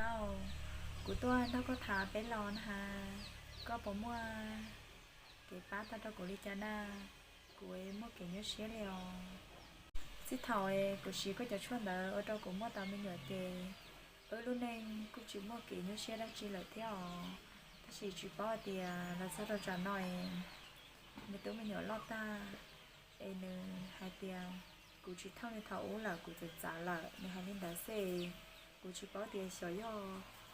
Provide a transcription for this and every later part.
Au, kuv tuaj nrog koj tham peb los na has, koj puas muaj kev pab tau rau kuv li cas na? Kuv muaj kev nyuaj siab li os. Txij thaum kuv siv koj cov tshuaj ntawd ua rau kuv muaj tau me nyuam ces wb lub neej kuj tsis muaj kev nyuaj siab dab tsi lawm thiab os. Tab sis tsis paub hais tias los txog rau tsam no es me tub me nyuam loj tag es nws hais tias kuv tsis thooj li thaum ub lawm, kuv txawv txawv lawm. Nws hais li ntawd xwb, kuv tsis paub tias xyov yog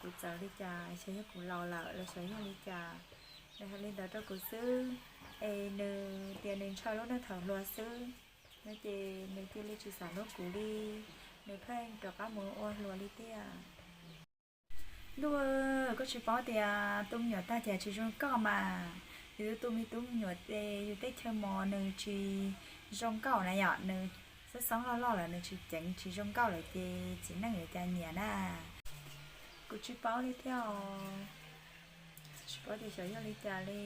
kuv txawv li cas, xyov yog kuv laus lawm los xyov yog li cas. Nws hais li ntawd rau kuv xwb, es nws tias nws ntshaw lub neej thaum hluas xwb no ces nws cia li tsis xav hlub kuv li, nws pheej rov qab mus ua hluas li tiag. Ntuj, koj tsis paub tias tu me nyuam tag ces tsis zoo koj mas. Yus tu me tub me nyuam ces yus tej chaw mos nws tsis zoo nkauj na yom, nws xoob xoob loj loj lawm nws tsis ceev tsis zoo nkauj lawm ces txiv neej yuav cas nyiam na. Kuv tsis paub li thiab os, tsis paub tias xyov yog li cas li.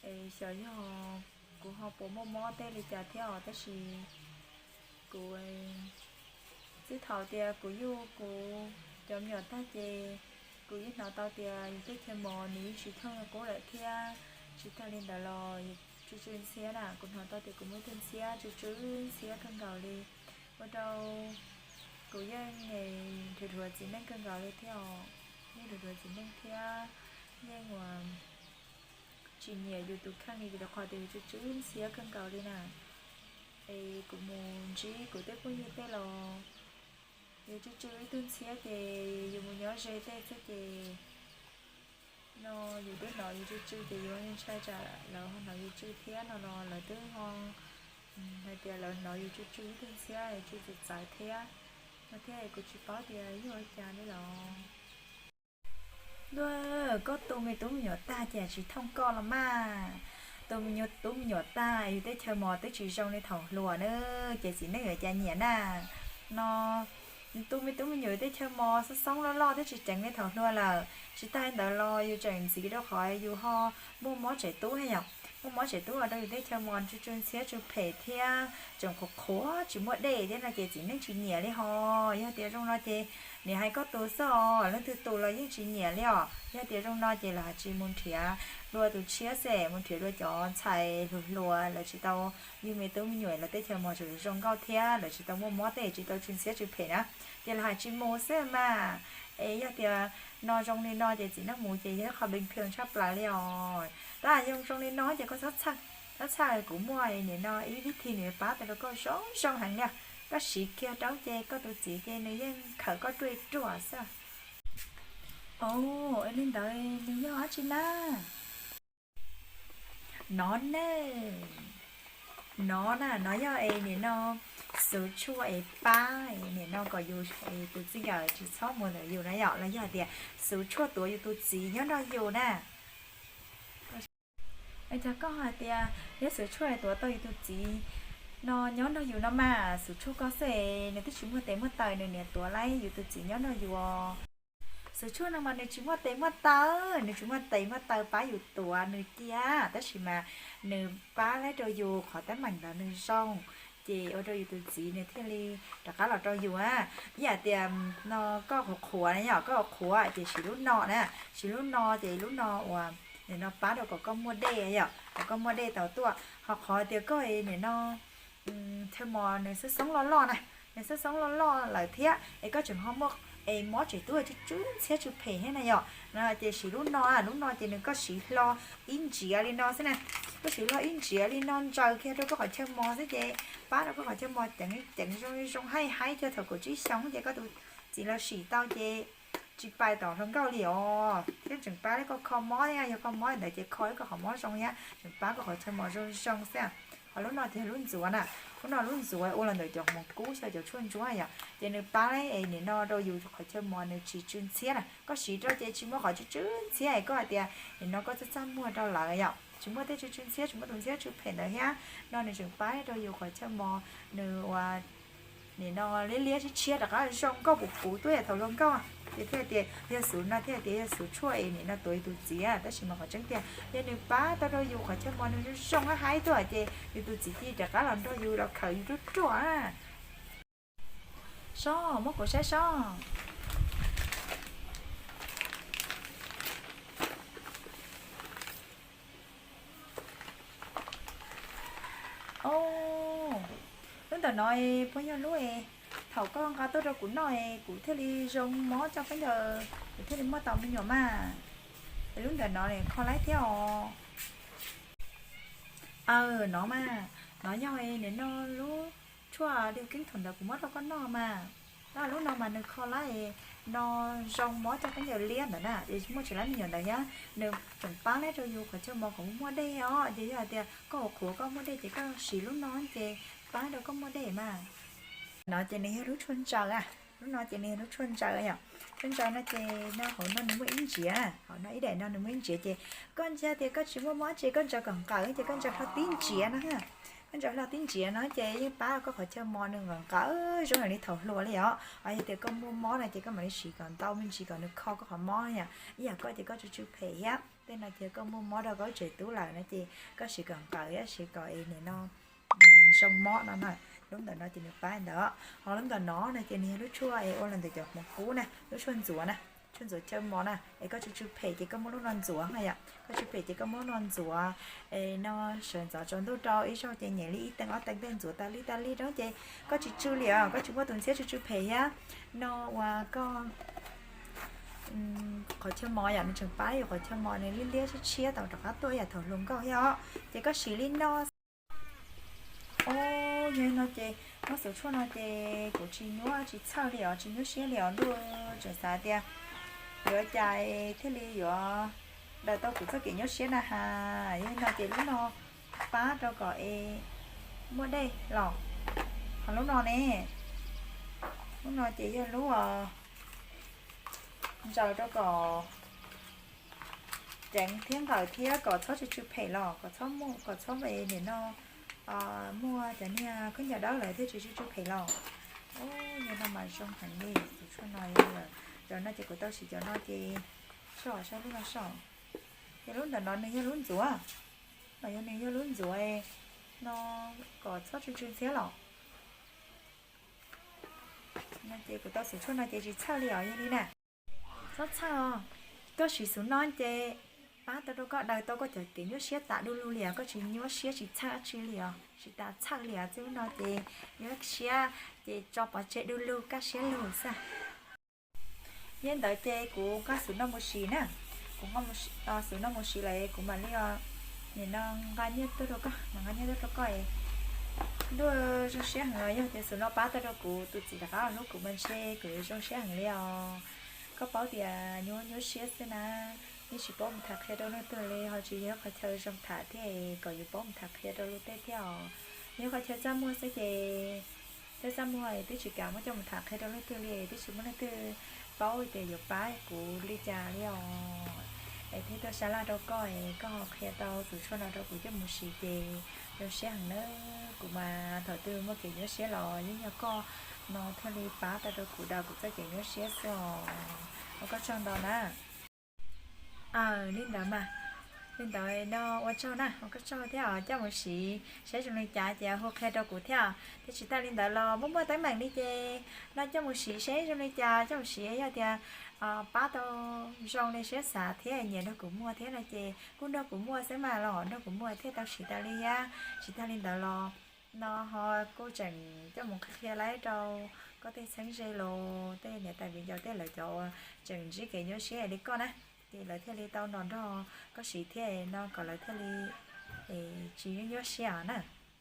Es xyov yog kuv ho puas muaj mob tej li cas thiab os, tab sis kuv, txij thaum tias kuv yug kuv cov me nyuam tag ces kuv yeej hnov tau tias yus tej chaw mos nws yeej tsis thooj li qub lawm thiab. Tsis tag li ntawd los yus tsw tsw ntxhiab na, kuv hnov tau tias kuv muaj ib tug ntxhiab tsw tsw ntxhiab kawg nkaus li, ua rau kuv yeej dhuav dhuav txiv neej kawg nkaus li thiab os. Yeej dhuav dhuav txiv neej thiab yeej ua tsis nyiam yus tus kheej li vim rau qhov tias yus tsw tsw ntxhiab kawg nkaus li na. Es kuv mus ntsib kuv tej phooj ywg tej los yus tsw tsw ib tug ntxhiab ces yus mus nyob ze tej xwb ces no yus twb hnov yus tsw tsw ces yus ntshai tsam lawv ho hnov yus tsw thiab no los lawv twb ho hais tias lawv hnov yus tsw tsw ib tug ntxhiab tsw txawv txawv thiab no thiab. Kuv tsis paub tias yog ua cas li los. Ntuj, koj tu me tub me nyuam tag ces tsis thooj koj los mas. Tu me nyuam, tub me nyuam tag yus tej chaw mos twb tsis zoo li thaum hluas na, ces txiv neej yuav cas nyiam na. No tu me tub me nyuam tej chaw mos xoob xoob loj loj twb tsis ceev li thaum hluas lawm. Tsis tag li ntawd los yus tseem ntxiv rau qhov yus ho muaj mob tsev tub thiab yom. Muaj mob tsev tub ua rau yus tej chaw mos tsw tsw ntxhiab tsw phem thiab tseem qhuav qhuav tsis muaj dej thiab no ces txiv neej tsis nyiam li ho. Yog tias zoo no ces niam hais koj tus xwb os, leej twg tus los yeej tsis nyiam li os. Yog tias zoo no ces lawv hais tsis mus nrhiav dua tus tshiab xwb, mus nrhiav dua cov ntxhais hluas hluas lawv tsis tau yug me tub me nyuam, lawv tej chaw mos tseem zoo nkauj thiab lawv tsis tau muaj mob tej tsis tau tsw ntxhiab tsw phem na, ces lawv hais tsis mus xwb mas. Es yog tias no zoo li no ces txiv neej mus ces yog qhov bình thường tshaj plaws li os. Tab sis yog zoo li no ces koj txhob txhawj, txhob txhawj, kuv muaj nim no ib vib thi nws pab tau rau koj zoo zoo heev li. Koj siv kiag rau ces koj tus txiv ces nws yeej khawm koj ruaj ruaj xwb. Ov, li ntawd nws yog dab tsi na? No ne, no na, no yog es nim no xuv tshuaj es pab nim no kom yus tus txij nkawm tsis txhob mus ntawm yus na yom, los yog hais tias xuv tshuaj tuav yus tus txiv nyob nrog yus na. Es cas koj hais tias yog xuv tshuaj tuav tau yus tus txiv no nyob nrog yus no mas, xuv tshuaj koj xwb es nws twb tsis muaj tes muaj taw nws niaj tuav laib yus tus txiv nyob nrog yus. Xuv tshuaj no mas nws tsis muaj tes muaj taw, nws tsis muaj tes muaj taw pab yus tuav nws cia, tab sis mas nws pab laib rau yus qhov teeb meem ntawd nws zoo, ces ua rau yus tus txiv nws thiaj li rov qab los rau yus a. Ib yam tias no koj qhuav qhuav na yom, koj qhuav qhuav ces siv lub no na, siv lub no ces lub no uas nim no pab rau kom koj muaj dej yom, kom koj muaj dej tau tuaj. Ho qhov tias koj nim no chaw mos nws xoob xoob loj loj na, nws xoob xoob loj loj lawm thiab es koj tseem ho muaj es mob tsev tub tsw tsw ntxhiab tsw phem thiab na yom, no ces siv lub no, lub no ces nws koj siv hlo ib ntsiav li no xwb na, koj siv hlo ib ntsiav li no ntsaws kiag rau koj qhov chaw mos xwb ces pab rau koj qhov chaw mos ceev ceev zoo zoo haib haib, txog thaum kaum tsib xyoo ces koj tus txiv los sim tau ces tsis pais tom hluas nkauj li os, thiab tseem pab koj kho mob thiab, yog kho mob ntawd ces kho ib koj qhov mob zoo thiab tseem pab koj qhov chaw mos zoo zoo xwb. Ho lub no ces lub ntxuav na, lub no lub ntxuav ua los ntawm cov hmoov kub xyaw cov tshuaj ntsuab yom, ces nws pab es nim no rau yus qhov chaw mos nws tsis tsw ntxhiab na, koj siv rau ces tsis muaj qhov tsw tsw ntxhiab es koj hais tias nim no koj txaj txaj muag rau lawm yom, tsis muaj tej tsw tsw ntxhiab, tsis muaj tus ntxhiab tsw phem ntawd thiab no nws tseem pab rau yus qhov chaw mos nws ua nim no liab liab tshiab tshiab rov qab zoo nkauj puv puv tuaj yam thaum hluas nkauj. Ces thiaj tias yog xuv no thiaj tias yog xuv tshuaj es nim no tuav yus tus txiv, tab sis mas qhov tseeb tiag yog nws pab tau rau yus qhov chaw mos nws zoo zoo haib tuaj ces yus tus txiv cia li rov qab los nrog yus los khawm yus ruaj ruaj. Sob, muab kuv saib sob. Ntawm no puas yog lub thaum koj nqa tuaj rau kuv noj es kuv thiaj li zoo mob coj khaub ncaws, kuv thiaj li muaj tau me nyuam mas? Es lub ntawm no kho laib thiab os. Aw, no mas, no yog nim no lub tshuaj Liv Keeb thaum ntawd kuv muab rau koj noj mas. Lub no mas nws kho laib no, zoo mob coj khaub ncaws liab ntawd na, es muaj tsis laib me nyuam ntawd thiab. Nws tseem pab laib rau yus qhov chaw mos kom muaj dej os. Ces yog hais tias koj qhuav qhuav koj muaj dej ces koj siv lub no ces pab rau koj muaj dej mas. No ces nws yog lub tshuaj ntsaws a. Lub no ces nws yog lub tshuaj ntsaws yom. Tshuaj ntsaws no ces no hauv no nws muaj ib ntsiav, hauv no ib daim no nws muaj ib ntsiav ces koj ntsia tias koj tsis muaj mob ces koj ntsaws kom nqawm ces koj ntsaws hlo tib ntsiav no. Koj ntsaws hlo tib ntsiav no ces yeej pab koj qhov chaw mos nws nqawm nqawm zoo li thaum hluas li os. Ho yog tias koj muaj mob no ces koj mam li siv kom ntau me ntsis kom nws kho koj qhov mob yom. Ib yam koj ces koj tsw tsw phem thiab, tej no ces koj muaj mob rau koj tsev tub lawm no ces koj siv kom nqawm thiab siv kom es nim no zoo mob no na. Lub ntawm no ces nws pab ntawd. Ho lub ntawm no no ces nws yog lub tshuaj es ua los ntawm cov hmoov kub na, lub tshuaj ntxuav na, tshuaj ntxuav chaw mos na. Es koj tsw tsw phem ces koj muab lub no ntxuav na yom, koj tsw phem ces koj muab lub no ntxuav. Es no sawv ntxov tsaus ntuj rau ib zaug ces nyem li ib teev ob teev tej ntxuav tas li tas li rau ces koj tsis tsw li os, koj tsis muaj tus ntxhiab tsw tsw phem thiab. No uas koj qhov chaw mos yom, nws tseem pab yus qhov chaw mos nws liab liab tshiab tshiab tau rov qab tuaj ib yam thaum hluas nkauj thiab os. Ces koj siv li no. Os, yog li no ces muab xov tshuaj no ces kuv tsis nyuaj tsis txhawj li os, tsis nyuaj siab li os, ntuj, tseem xav tias yuav cas thiaj li yuav daws tau kuv txoj kev nyuaj siab na has. Yog li no ces lub no pab rau kom es muaj dej los. Ho lub no ne, lub no ces yog lub ntsaws rau kom ceev thiab nqawm thiab kom txhob tsw tsw phem los kom txhob muaj, kom txhob nim no muaj cov niag khaub ncaws dawb lawm thiaj tsis tsw tsw phem los. Yog no mas zoo heev li, tus tshuaj no yog lawm. Cov no ces kuv tau siv cov no ces soj, saib lub no soj. Ces lub ntawm no nws yog lub ntxuav, no yog nws yog lub ntxuav no kom txhob tsw tsw ntxhiab los. No ces kuv tau xov tshuaj no ces tsis txhawj li os, yog li na. Txhob txhawj os, koj siv xov no ces pab tau rau koj daws tau koj cov kev nyuaj siab tas du lug li os, koj tsis nyuaj siab tsis txhawj dab tsi li os, tsis tas txhawj li os. Txij lub no ces nyuaj siab ces tso pov tseg du lug kaj siab lug xwb. Yog li ntawd ces kuv nqa xov no mus siv na, kuv nqa xov no mus siv lawm kuv mam li nim no nqa nyiaj tuaj rau koj, nqa nyiaj tuaj rau koj. Ntuj, zoo siab heev os, yog tias xov no pab tau rau kuv tus txiv rov qab los hlub kuv mas ntshe kuv yuav zoo siab heev li os. Koj paub tias nyuaj nyuaj siab xwb na, yeej tsis paub mus tham qhia rau leej twg li, ho tsis yog qhov chaw zoo tham thiab kom yus paub mus tham qhia rau luag tej thiab os. Yog qhov chaw txaj muag xwb ces tej txaj muag twb tsis kam muab coj mus tham qhia rau leej twg li, twb tsis muaj leej twg paub tias yuav pab kuv li cas li os. Es thiaj tuaj sab laj rau koj es koj ho qhia tau tus tshuaj no rau kuv coj mus siv ces zoo siab heev nawb. Kuv mas thaum twg muaj kev nyuaj siab los yeej yog koj no thiaj li pab tau rau kuv daws kuv txoj kev nyuaj siab xwb os. Ua koj tsaug ntau na. Aw, li ntawd mas, li ntawd no ua tsaug na, ua koj tsaug thiab os, coj mus siv saib zoo li cas ces hu qhia rau kuv thiab. Thiab tsis tas li ntawd los muaj muaj teeb meem li ces no coj mus siv saib zoo li cas, coj mus siv yog tias pab tau zoo li siab xav thiab nyiam nrog kuv muag thiab no ces kuj nrog kuv muag xwb mas los nrog kuv muag thiaj tau siv tas li thiab. Tsis tas li ntawd los no ho kuj tseem coj mus qhia qhia laib rau koj tej txheeb ze los tej niam tais viv ncaus tej lawv cov uas tseem ntsib kev nyuaj siab li koj na, ces lawv thiaj li tau nrog nrog koj siv thiab no kom lawv thiaj li tsis nyuaj nyuaj siab na.